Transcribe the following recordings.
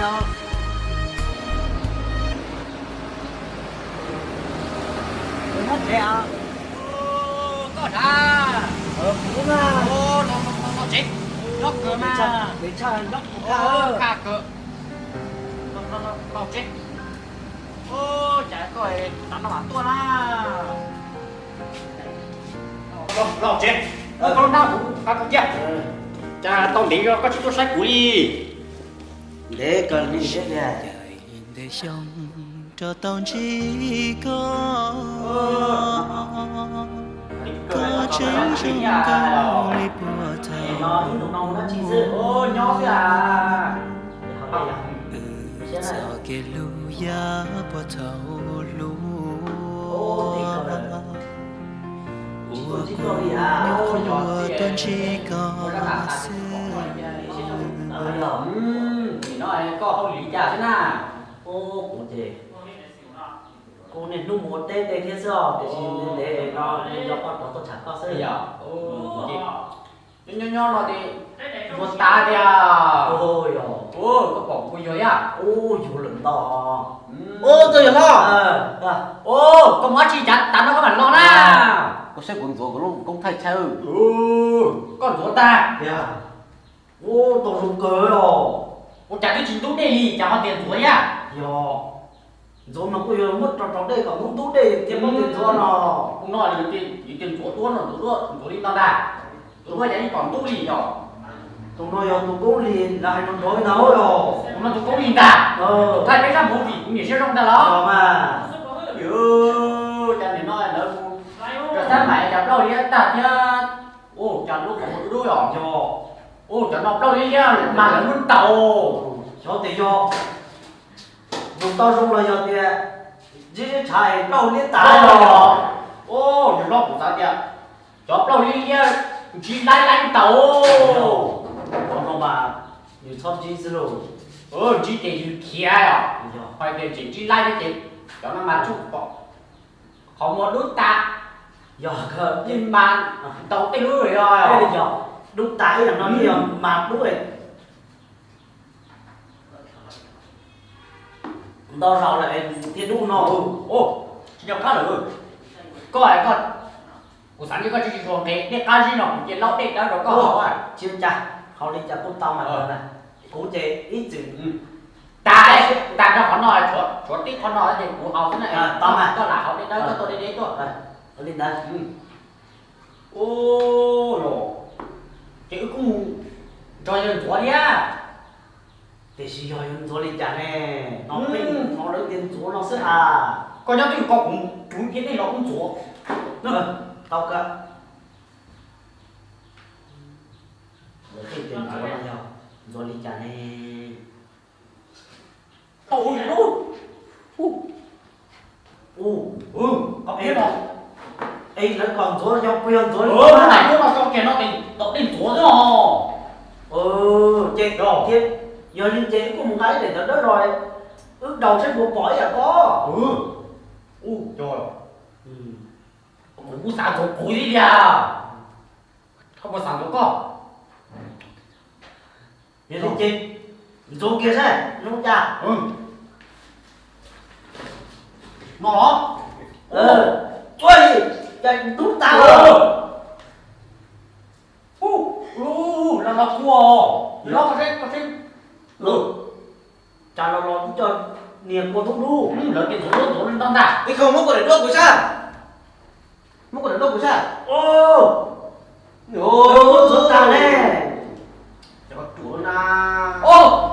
Nyob tsev os. Koj sav? Kuv na. Los tsev, nyob kawg mas. Peb tshaj nyob kuv kha kawg. Los tsev. Cas koj tav no mam tuaj na. Los tsev, koj nab kuv, kuv cia. Cas tau ntev koj tsis tuaj saib kuv li. Ntev kawg li thiab tiag. Ntev xyoo rau tau ntsib koj, koj tseem zoo nkauj li puag thaum ub. Txoj kev hlub yog puag thaum hlub, ua kuv nyuaj nyuaj tuaj ntsib koj xwb. Koj hauj lwm cas xwb na? Kuv ces kuv niaj hnub mus ua teb tej thiab xwb os, tiam sis ntev no yog koj rov tuaj tsham koj xwb. Nyob nyob no ces yuav tas tiag. Koj pom kuv yuav yam. Ub, yuav lawm ntau. Ub, koj yuav hlob. Ub, koj mus dab tsi cas tav no koj mam los na? Koj saib kuv ntxuav kuv lub koob thaij tshaj. Koj ntxuav tag. Ub, tau zoo kawg os. Ua cas twb tsis ntub dej li cas ho tias ntxuav thiab? Yog, ntxuav mas kuj yog muab rau rau dej kom ntub ntub dej thiaj muab tias ntxuav no. Kuv no yus tias ntxuav duab no, ntxuav duab ntxuav li no ntag. Tus no yog ib tom ntub li yog. Tus no yog tus koob li lawv hais no nrov li ntag yog. Tus no tus koob li ntag. Thaij peb sab movie kuv niam siab zoo ntag los. Yog mas. Cas nim no lawv mus rau sab mam cas plaub liab tag thiab. Ua cas lub qhov muag dub dub yog. Yog. Ua cov no plaub liab liab mas lawv muab ntaus. Xyov tias yog mus tau zoo los yog tias ntsib tshav es plaub liab tas los. Yog los kuv xav tias cov plaub liab liab ntsib laib laib ntaus. Cov no mas yus txhob ntsib xwb lauj. Ntsib ces yus khiav os. Hais tias tseem ntsib laib thiab ces cov no mas tsuj pom qhov muag dub tas. Yog kawg yeej mas ntaus tej lub yog. Yog dub tas ib yam no yeej yog mas dub. Ntau zaus lawm thiaj dub no. Tsis nco qab lawm. Koj, koj, kuv xav ntshe koj tsis tsis tshua nqe dej qab zib no kuv cia laub dej dawb rau koj haus. Tsis ua cas, haus li cas kuj tau mas. Kuv ces ib txwm tas, tas rau qhov no, tshuav tib qho no ces kuv haus xwb na. Tau mas, koj lam haus dej dawb koj tuaj deb deb tuaj. Li ntawd. Ua, ces wb kuj mus nrog yawg ntxuav thiab. Tiam sis yog yuav ntxuav li cas ne? No peb hnov lawv tias ntxuav no xwb as. Koj nyob twj ywm koj, kuv rub kiag dej los wb ntxuav. Tau kawg. Lawv tej tias ntxuav no yog ntxuav li cas ne? Tau ub, ub, ub, qhov peb no. Es lawv kom ntxuav yog puas yog ntxuav li no? Hnub no tso kiag no ces tau dej ntxuav xwb os. Ces thiab, yog li ces wb kuj mus nqa ib daim ntawv dawb los wb daus saib puas pom ib yam koj. Ub, kuv kuj xav ntxuav kuv thiab tiag. Koj puas xav ntxuav koj? Yog li ces ntxuav kiag saib zoo cas. No los? Ua li cas ntub tas lawm. Los los kua, los koj seb, koj seb. Cas los los twb coj niag kua dub dub. Lawv tias ntxuav duab ntxuav li ntag ntag. Ib kho muab kua daim duab kuv sab. Muab kua daim duab kuv sab. Ntxuav tag ne.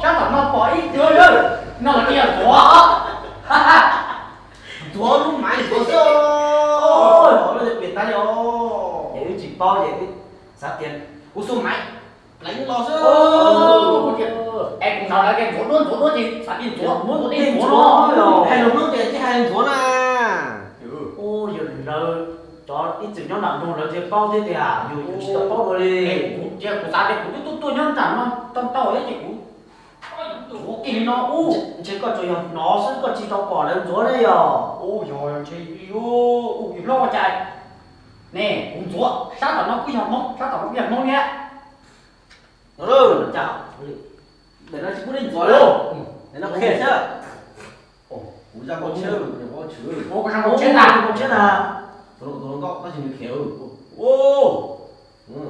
Sab tom no pom ib tug, no los tias ntxuav. Ntxuav lub maiv ntxuav xwb. Lawv tias piam tas li os. Ces wb tsis paub ces wb xav tias kuv xuas maiv pleev los xwb. Es kuv hnov lawv tias ntxuav duab ntxuav duab ces xav tias ntxuav, ntxuov dej ntxuav no. Hais lus Hmoob ces tsis hais ntxuav na. Yog lawv cov ib txwm nyob nram nroog lawv thiaj paub thiab tiag, yus tsis tau paub dua li. Kuv xav tias kuv twb tuaj tuaj nyob nram no tau ntau thiab ces kuv ntxuav kiag li no ub. Ntshe koj tsuas yog hnov xwb, koj tsis tau pom lawv ntxuav ne yog. Ub, yog ntshe li, ub, yus hlob ua cas. Ne, kuv ntxuav, sab tom no kuj yog Hmoob, sab tom no kuj yog Hmoob thiab. Cas daim no tsis pub nej ntxuav lauj? Kuv za npau tshiab, kuv za npau tshiab ntag. Tus hluas nkauj tab sis nws khiav,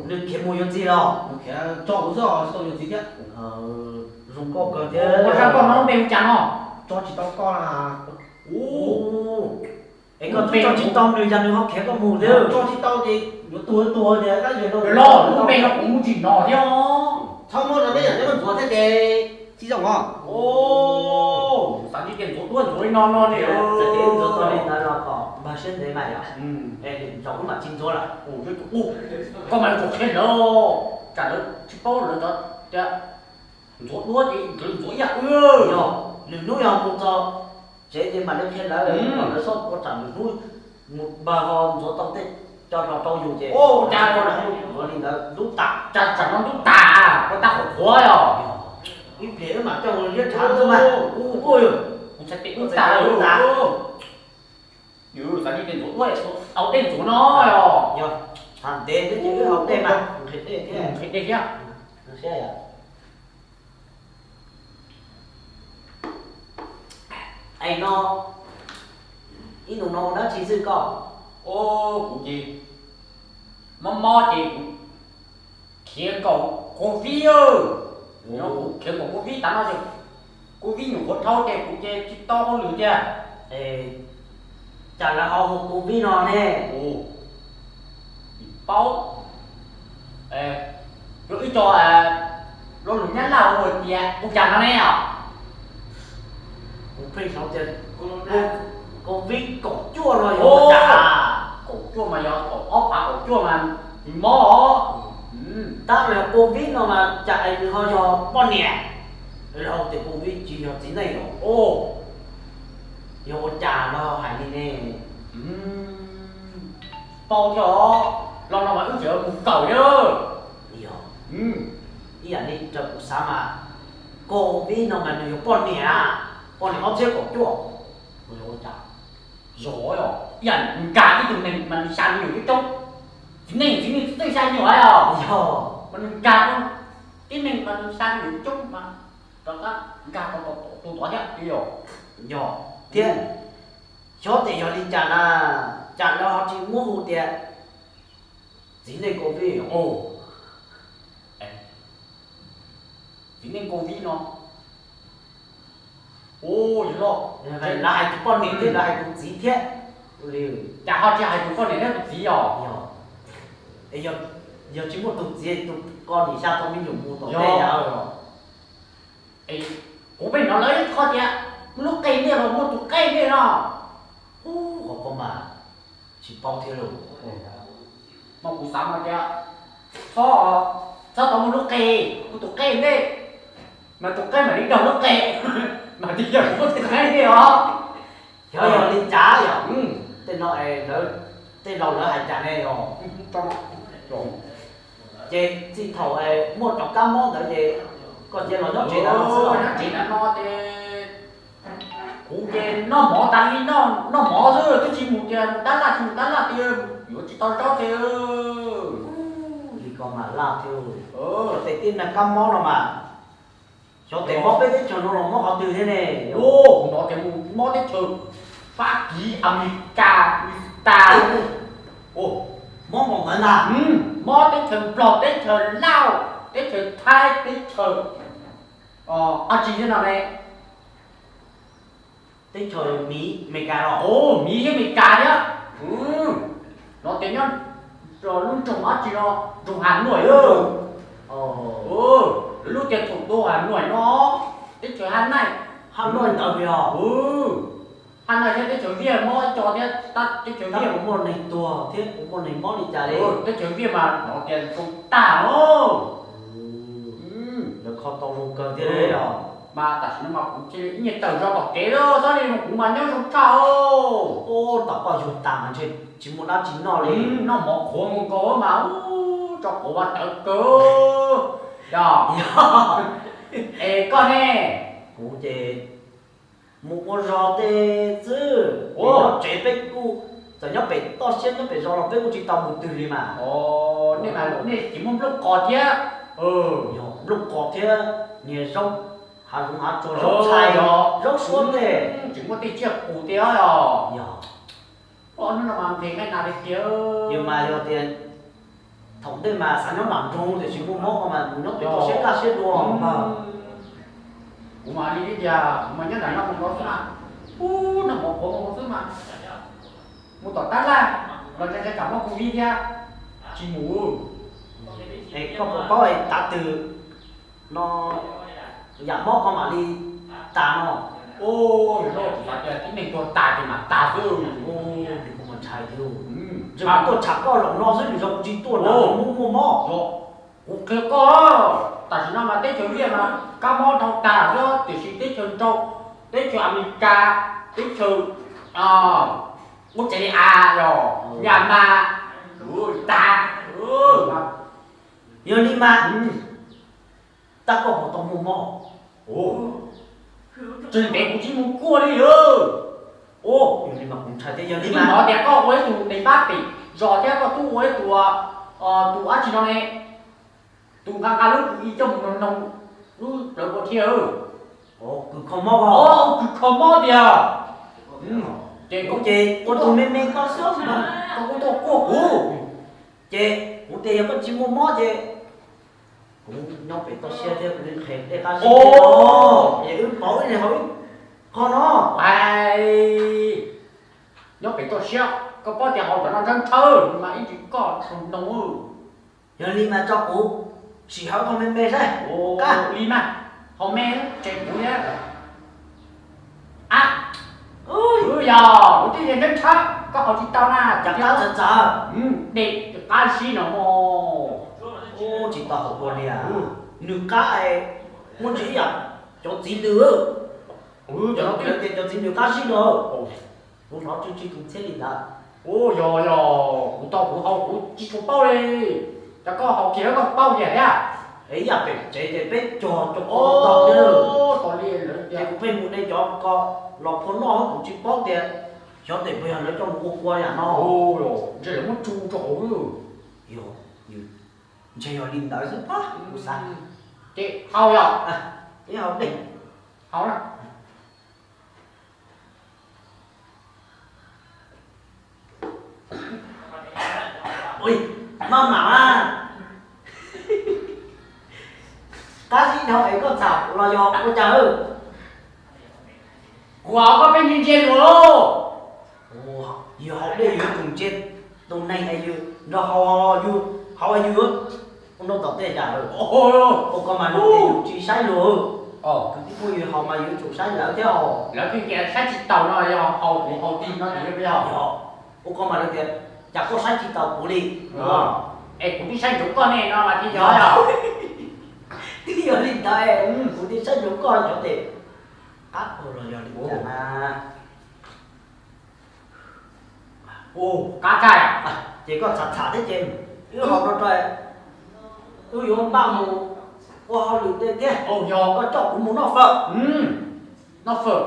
nws khiav mus yuav txiv los? Nws khiav tso kuv xwb, tsis tau yuav txiv thiab. Zoo nkauj kawg thiab. Koj zaj nkauj no lub npe hu cas no? Tso tsis tau koj na. Es koj tso tsis tau nws, yog nws ho khiav koj mus thiab. Tso tsis tau ces yuav tuag tuag tias kab yog no. Los lub npe no kuv mus tsis no thiab. Txhob muab no peb yam coj ntxuav thiab ces tsis zoo os. Xav tias ntxuav duab ntxuav li no no ne. Txawm tias ntxuav tau li ntawd los kom npawg siab ntev mas yom. Es zaum no mam tsis ntxuav lawm. Koj mas yuav tsum qhia lawv, tsam lawv tsis paub lawv cov tias ntxuav duab ces lawv ntxuav ib yam wb. Yog nws hnub yog mus txog tsev ces mam li qhia lawv, kom lawv txhob ua tsam nws hnub mus npawg ho ntxuav tau tej co los rau yus ces ua li ntawd ntub tas. Cas tsam no ntub tas, ua tau qhuav qhuav os. Ib pliag wb mam coj mus liab tshav ntxwb mas. Ub, ub, ub, ntub tas. Yus xav li ntxuav duab, au dej ntxuav no os. Yog, tham ntev xwb ces wb haus dej mas, nqhis dej thiab. Nqhis dej thiab. Es no, ib nus no ua dab tsi xwb koj? Kuv ces mob mob ces kuv khiav nkaum covid. Kuv khiav nkaum covid tas no ces covid nyuam qhuav dhau ces kuv ces tsis tau hauj lwm tiag. Cas lawv ho hu covid no ne? Paub, rau ib co lo lus Nyab Laj hu tias ua cas no ne os? Kuv pheej xav tias covid kaum cuaj no yog ua cas? Kaum cuaj mas yog kaum ob phav kaum cuaj mas nws mob os. Tab sis yog covid no mas cas es nws ho yog poj niam? Los tias covid tsis yog txiv neej los? Yog ua cas los hais li ne? Paub thiab os, los no mas wb tseem mus kawm thiab. Yog, ib yam li raws kuv xav mas, covid no mas nws yog poj niam, poj niam ob txhiab kaum cuaj, yog ua cas? Yog, ib yam nkag ib tug neeg mas nws xya me nyuam coob coob, txiv neej txiv neej txawj xya me nyuam os. Yog, mas nws nkag tib neeg mas nws xya me nyuam coob mas rov qab nkag tau tus tod thiab. Yog, yog thiab, xyov tias yog li cas na, cas lawv ho tsis muab hu tias txiv neej covid. Txiv neej covid no, lawv hais tus poj niam thiab lawv hais tus txiv thiab, cas ho tsis hais tus poj niam thiab tus txiv os? Yog tsis muaj tus txiv tus poj niam xya tau me nyuam mus tom tej yam os. Kuv pheej hnov lawv ib qho tias muaj lub qe ntej los muaj tus qe ntej no. Ub, qhov ko mas tsis paub thiab lauj. Mas kuv xav mas tias txhob, txhob tau muaj lub qe, muaj tus qe ntej, mas tus qe mam li raug lub qe, mas tsis yog muaj tus qe ntej os. Xyov yog li cas yom. Tej no, tej laus lawv hais cas ne yog? Ces txij thaum muaj cov kab mob ntawd ces koj cia los nyob tsev ntawd no xwb los? Nyob tsev ntawd no ces kuv ces noj mov tas li, noj mov xwb, twb tsis mus tias mus tab laj tsis mus tab laj tias yuav tsis tau zaub tiag. Li ko mas laj thiab. Cov tes tij neeg kab mob no mas, xyov tes mob peb teb chaws no los mob qhov twg thiab ne? Kuv hnov tias mus mob teb chaws Fab Kis, Amelikas, Minnesota, mob npaum ntawd ntag. Mob teb chaws Nplog, teb chaws Lauj, teb chaws Thaib, teb chaws dab tsi thiab no ne? Teb chaws Miv, Amelikas los? Miv thiab Amelikas thiab. Hnov tias nyob lub nroog dab tsi no, nroog Hà Nội. Lub tias thủ đô Hà Nội no, teb chaws Hà Nội. Hà Nội ntawd yog Hà Nội thiab teb chaws Viaj mob ib co thiab, teb chaws Viaj kuv muaj neeg tuag thiab kuv muaj neeg mob li cas li. Teb chaws Viaj mas hnov tias zoo tag os. Lawv kho tau zoo kawg thiab os. Mas tam sim no mas kuv cia li ib nyuag tawm zog tom kev lawm, txhob li kuv mas nyob zoo tshaj os. Tom koj yug tas mas ntshe tsis muaj dab tsi noj li. Noj mov qhuav nkaus mas, tso quav mas tawv kawg. Yog, es koj ne? Kuv ces mus ua zog tej xwb. Nyob tsev peb kuj, txawm nyob pem toj siab nyob pem zos los peb kuj tsis tau mus twg li mas. Nej, nej tsis muaj nplooj qos thiab? Yog nplooj qos thiab niag zaub hav zoov hav tsuag, zaub txhais, zaub suab tej, tsis muaj tej tsiaj qus tiag os. Yog, hnub no mas nqhis nqaij nas li tiag. Yog mas yog tias thaum ntej mas xav nyob nram nroog tiam sis muaj mob ko mas mus nyob pem toj siab kaj siab dua mas. Kuv mas li tiag, kuv mas nyob nram no mus no xwb mas, ub, noj mov qhuav mus xwb mas, mus tom tab laj los ntshai tsam mob covid thiab, tsis mus. Es koj puas paub es tav twg no yam mob koj mam li tas no? Ub, yog lawv hais tias tib neeg tuag tas ces mam tas xwb. Ub, kuv mas ntshai thiab. Ntshe kuv tuaj tsham koj zaum no xwb, nws zoo kuv tsis tuaj ntawd, muaj muaj mob. Kuv qhia koj, tam sim no mas teb chaws Viaj mas kab mob dhau tas xwb, tiam sis teb chaws nrau, teb chaws Amelikas, teb chaws Australia los Myanmar tas. Yog li mas, tab koj puas tau muaj mob? Tseem ntev kuv tsis mus kuaj li. Yog li mas kuv ntshai thiab. Yog li mas hnov tias koj ua ib tug ntees pab pem zos thiab koj twb ua ib tug, tus dab tsi no ne, tus nqa nqa lub kws i coj mus noog lub plawv kua thiab. Kws kho mob, kws kho mob tiag. Ces kuv ces ua tus me me koj xwb, koj kuj tuaj kuaj kuv. Ces kuv tias yog koj tsis muaj mob ces kuv nyob pem toj siab thiab kuv li nqhis dej qab zib no, es wb pauv ib hau ib qho no. Nyob pem toj siab, koj paub tias hauv cov no ntshaw ntshaw mas ib ntsis koj tsis noog. Yog li mas tso kuv sim hau qho me me saib. Li mas, hau me, tseg kuv thiab. Ab, yog kuv twb yeej ntshaw ntshaw, koj hau tsis tau na. Cas qab txawv txawv, dej qab zib no mog. Tsis tau hau ua li, nws qab es muaj ntsis ib yam cov txiv lws. Cov no tias cov txiv lws qab zib no. Kuv hnov tsw tsw tus txhiab li ntawd. Ub, yog yog, kuv tau kuv hau kuv tsis tshua paub li. Cas koj hau kiag koj paub kiag thiab? Es ib yam pem tsev ces peb cog cov ko tau thiab. Ces kuv pheej mus de cov ko los phua noj, kuv tsis paub tias xyov tes puas yog lawv coj mus ua kua yam no. Ntshe lawv muab tsu rau hauv. Yog, ntshe yog li ntawd xwb pab kuv xav. Ces hau yog, ib hau dej, hau na. Ui, maj mam a. Qab zib dhau es koj txham los yog ua cas? Kuv hauv koj pheej ntsia ntsia luag lauj. Yus hauv dej yus yuav tsum ntsia tus neeg es yus nrog hauv, hauv yus yuav ua nrog tom tej cas. Ua koj mas nug ces yus tsis saib luag. Kwv tij phooj ywg hauv mas yus yuav tsum saib lawv thiab os. Lawv pheej tias saib tsis taus no yog hauv kuv hauv tig no yog. Ua koj mas lawv tias cas koj saib tsis taus kuv li. Es kuv twb saib ntsoov koj ne no mas thiaj yog. Twb yog li ntawd, kuv twb saib ntsoov koj cov tes qab los yog li cas na. Ub, qab tshaj. Ces koj txham txham thiab ces wb hau no rau, wb yuav npaj mus ua hauj lwm tej thiab. Yog koj coj kuv mus noj fawm. Noj fawm.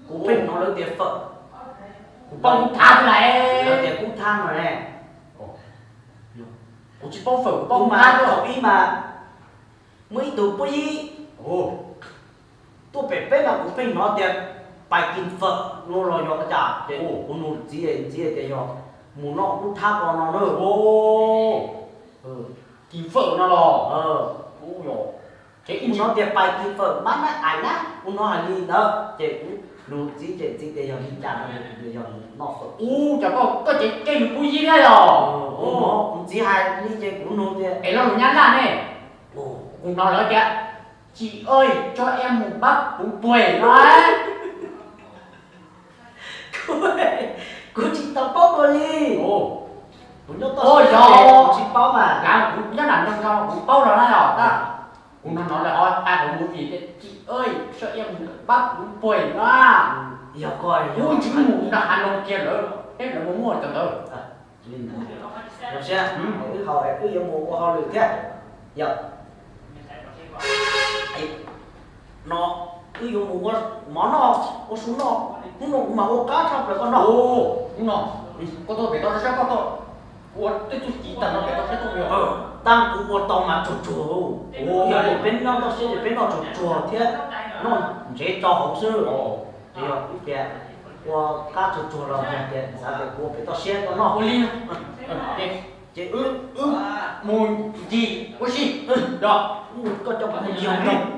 Kuv pheej hnov lawv tias fawm, kuv paub kub thab xwb las. Lawv tias kub thab no ne. Kuv tsis paub fawm, kuv paub kub thab. Thaum ib mas muaj ib tug puab yib tuaj pem peb mas kuv pheej hnov tias pais kis fawm no los yog ua cas ces kuv nug txiv, txiv tias yog mus noj kub thab ko no na. Kis fawm no los. Ces kuv hnov tias pais kis fawm mab nab ais na, kuv hnov hais li ntawd ces kuv nug txiv ces txiv tias yog li cas no, yog noj fawm. Ub, cas koj, koj cev kiag nws puab yib thiab yog? Kuv txiv hais li ces kuv nug tias es lo lus Nyab Laj ne. Kuv hnov lawv tias chị ơi cho em một bát bún quail no. Kuv tsis tau paub dua li. Kuv nyob toj siab, kuv tsis paub mas. Kuv nyob nram nroog no kuv paub los na yog tab. Kuv hnov hnov lawv ho hais hauv movie tias chị ơi cho em một bát bún quail no. Yog koj, kuv tsis mus nram Hà Nội kiag lawm, peb lawv muaj muaj cov ntawd. Li ntawd, los sis wb hau, wb yuav mus ua hauj lwm thiab. Yog no wb yuav mus ua mov noj, ua su noj. Hnub no kuv mas ua qab tshaj plaws koj noj. Hnub no koj tuaj pem toj siab, koj tuaj ua tej txuj ci tag no pem toj siab tuaj yog. Tab kuv ua tau mas tsuag tsuag. Yog li peb noj toj siab ces peb noj tsuag tsuag thiab noj ntsev rau hauv xwb. Yog tias ua qab tsuag tsuag los yog tias xav tias kuv ua pem toj siab koj noj ua li no. Ces wb mus ncig ua si. Koj coj kuv mus ncig hauv nroog.